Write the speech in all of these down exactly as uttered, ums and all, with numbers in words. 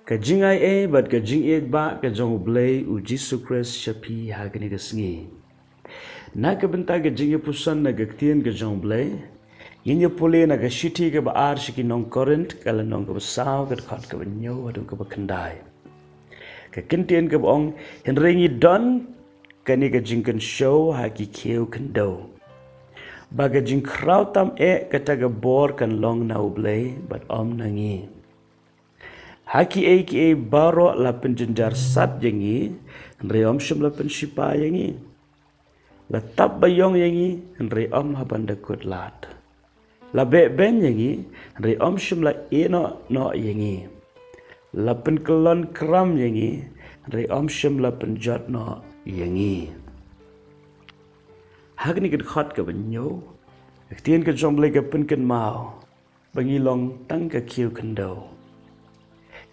Ka jingai ei bad ka jingïeit ba ka jong U Blei U Jisu Khrist sha phi ha kane ka sngi. Na ka bynta ka jingïapuson na ka ktien ka jong U Blei, ngin ïa pule na ka shithi kaba ar sha ki nong Korinth, ka lynnong kaba saw, ka dkhot kaba hynñiew haduh kaba khyndai. Ka kyntien kaba ong, hynrei ngi don kane ka jingkynshew ha ki khiew khyndew, ba ka jingkhraw tam eh kata ka bor kan long na U Blei bad ym na ngi. Ha kiei kiei baroh la pynjynjar sat ïa ngi, hynrei ym shym la pynshipa ïa ngi. La tap baïong ïa ngi, hynrei ym ha ban da kut lad. La beh beiñ ïa ngi, hynrei ym shym la ïehnoh noh ïa ngi. La pynkyllon kram ïa ngi, hynrei ym shym la pynjot noh ïa ngi. Ha kane ka dkhot kaba hynñiew, ka ktien ka jong U Blei ka pynkynmaw ba ngi long tang ka khiew khyndew.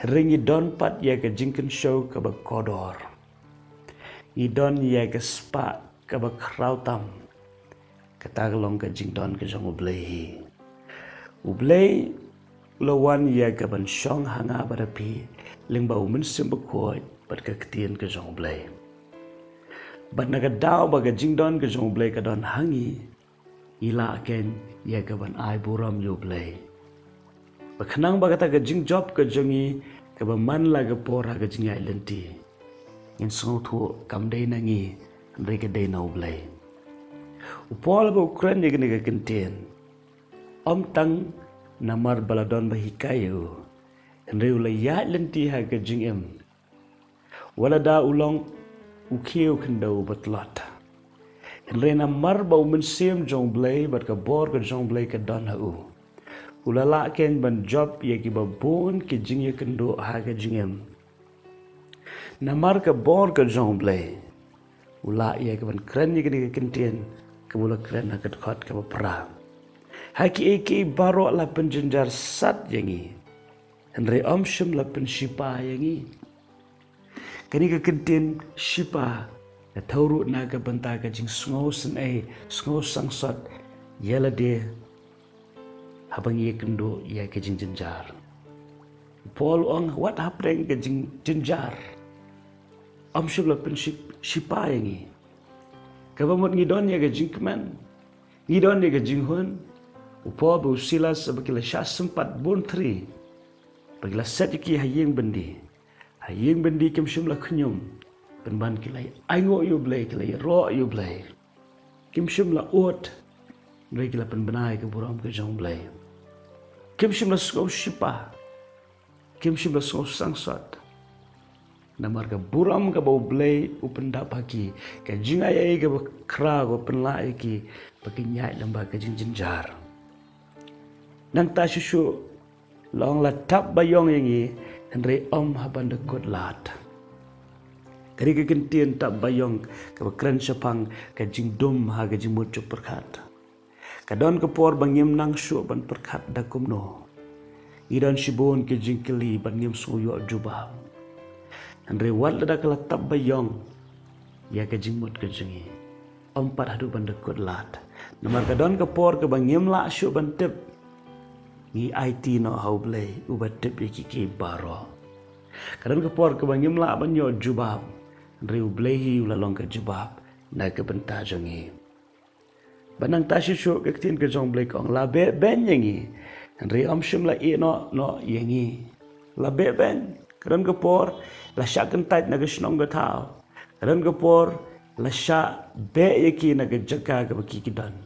Hynrei ngi don pat ïa ka jingkynshew kaba kordor. Ngi don ïa ka spah kaba khraw tam. Kata ka long ka jingdon ka jong U Blei hi. U Blei u la wan ïa ka ban shong ha nga bad ha phi lyngba U Mynsiem Bakhuid bad ka ktien ka jong U Blei. Bad na ka daw ba ka jingdon ka jong U Blei ka don ha ngi, ngi lah kein ïa ka ban ai burom ïa U Blei. Ba khnang ba kata ka jingjop ka jong ngi kaba man la ka por ha ka jingïaid lynti, ngin sngewthuh kam dei na ngi, hynrei ka dei na U Blei. U Paul ba u kren ïa kane ka kyntien, ym tang namar ba la don ba hikai ïa u, hynrei u la ïaid lynti ha ka jingim. Wat lada u long u khiew khyndew ba tlot, hynrei namar ba U Mynsiem jong U Blei bad ka bor ka jong U Blei ka don ha u, u la lah kein ban jop ïa kiba bun ki jingïakynduh ha ka jingim. Namar ka bor ka jong U Blei, u lah ïa ka ban kren ïa kane ka kyntien kaba u la kren ha ka dkhot kaba phra. Ha kiei kiei baroh la pynjynjar sat ïa ngi, hynrei ym shym la pynshipa ïa ngi. Kane ka kyntien shipa ka thew ruh na ka bynta ka jingsngew synei, sngew sangsot ïa lade haba ngi ïakynduh ïa ka jingjynjar. U Paul u ong wat hapdeng ka jingjynjar, ym shym la pynshipa ïa ngi. Kaba mut ngi don ïa ka jingkmen, ngi don ïa ka jinghun. U Paul bad u Silas ba ki la shah sympat bun thri, ba ki la set ïa ki ha ïing byndi. Ha ïing byndi kim shym la khñium, pynban ki la ainguh ïa U Blei, ki la ïaroh ïa U Blei. Kim shym la ud, hynrei ki la pynbna ïa ka burom ka jong U Blei. Kim shym la sngew shipa, kim shym la sngew sangsot. Namar ka burom kaba U Blei u pyndap ha ki, ka jingai ei kaba khraw kaba pynlah ïa ki ba kin ïaid lyngba ka jingjynjar. Nangta shuh shuh la ong la tap baïong ïa ngi, hynrei ym ha ban da kut lad. Kane ka kyntien tap baïong kaba kren shaphang ka jingdum ha ka jingmut jong pyrkhat. Ka don ka por ba ngim nang shuh ban pyrkhat da kumno. Ngi don shibun ki jingkylli bad ngim sngew ïoh jubab. Hynrei wat lada ka la tap baïong ïa ka jingmut ka jong ngi, ym pat haduh ban da kut lad. Namar ka don ka por kaba ngim lah shuh ban tip. Ngi aiti noh ha U Blei uba tip ïa kiei kiei baroh. Ka don ka por kaba ngim lah ban ïoh jubab, hynrei U Blei hi u la long ka jubab na ka bynta jong ngi. Bad nangta shuh shuh ka ktien ka jong U Blei ka ong la beh beiñ ïa ngi, hynrei ym shym la ïehnoh noh ïa ngi. La beh beiñ, ka don ka por la shah kyntait na ka shnong ka thaw. Ka don ka por la shah beh ïa ki na ka jaka kaba ki ki don.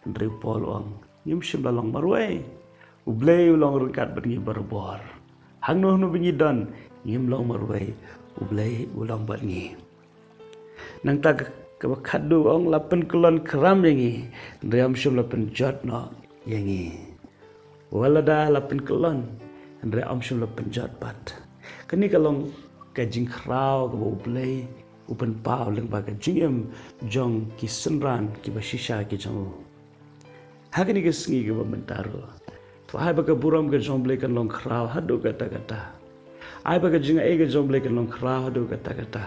Hynrei u Paul u ong ngim shym la long marwei. U Blei u long ryngkat bad ngi barabor. Hangno hangno ba ngi don, ngim long marwei. U Blei u long bad ngi. Nangta ka, kaba khatduh u ong la pynkyllon kram ïa ngi, hynrei ym shym la pynjot noh ïa ngi. Wat lada la pynkyllon, hynrei ym shym la pynjot pat. Kane ka long ka jingkhraw kaba U Blei u pynpaw lyngba ka jingim jong ki synran kiba shisha ki jong u. Ha kane ka sngi kaba mynta ruh, to ai ba ka burom ka jong U Blei kan long khraw haduh katta katta. Ai ba ka jingai ka jong U Blei kan long khraw haduh katta katta.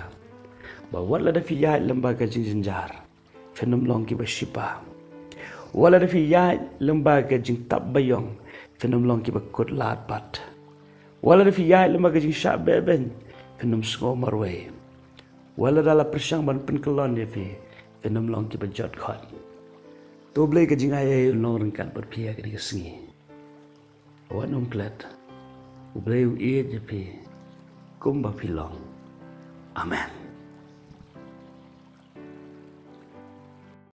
Ba wat lada phi ïaid lyngba ka jingjynjar, phin ym long kiba shipa. Wat lada phi ïaid lyngba ka jingtap baïong, phin ym long kiba kut lad pat. Wat lada phi ïaid lyngba ka jingshah beh beiñ, phin ym sngew marwei. Wat lada la pyrshang ban pynkyllon ïa phi, phin ym long kiba jot khot. To Blei ka jingai ei un long ryngkat bad phi ïa kane ka sngi. Wat nym klet. U Blei u ïeit ïa phi kumba phi long. Amen.